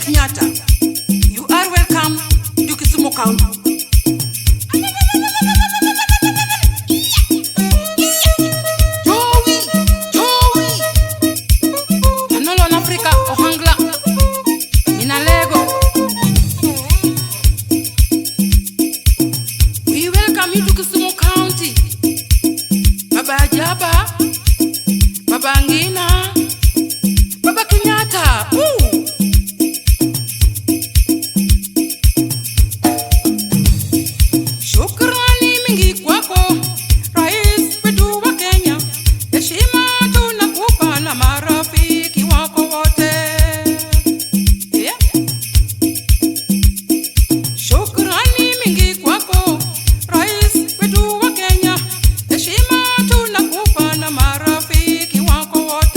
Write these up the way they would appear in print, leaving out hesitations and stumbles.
Kenyatta, you are welcome to Kisumu County. Joey, Joey. Anolon Africa ohangla. Inalego. We welcome you to Kisumu County. Baba Jaba, Baba Ngina, Baba Kenyatta. Ooh. Shukrani mingi kwako Rais wetu wa Kenya, heshima tunakupa na marafiki wako wote. Yeah. Shukrani mingi kwako Rais wetu wa Kenya, heshima tunakupa na marafiki wako wote.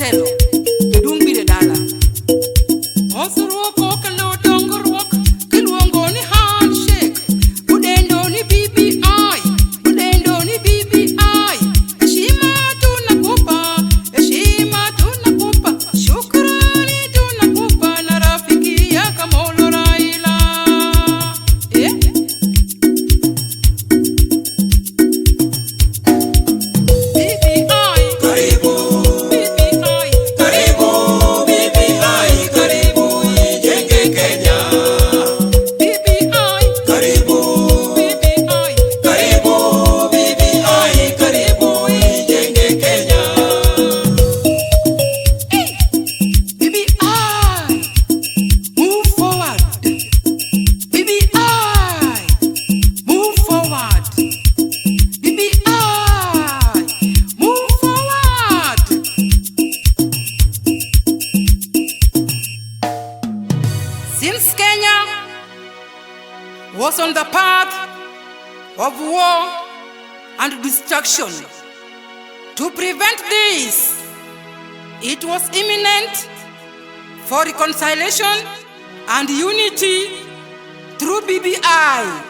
jatelo, jaduong' biro e dala. Mosruok okelo dongruok kiluongo ni handshake. Udendo ni BBI, udendo ni BBI. Heshima tunakupa, heshima tunakupa, shukrani tunakupa na rafiki yako Amolo Raila. Eh? BBI, Karibu, BBI, karibu BBI, karibu ijenge Kenya. BBI, Karibu, BBI. karibu BBI, karibu ijenge Kenya. BBI, move forward. BBI, move forward. BBI, move forward. Since Kenya was on the path of war and destruction, to prevent this, it was imminent for reconciliation and unity through BBI,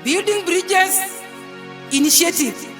Building Bridges Initiative.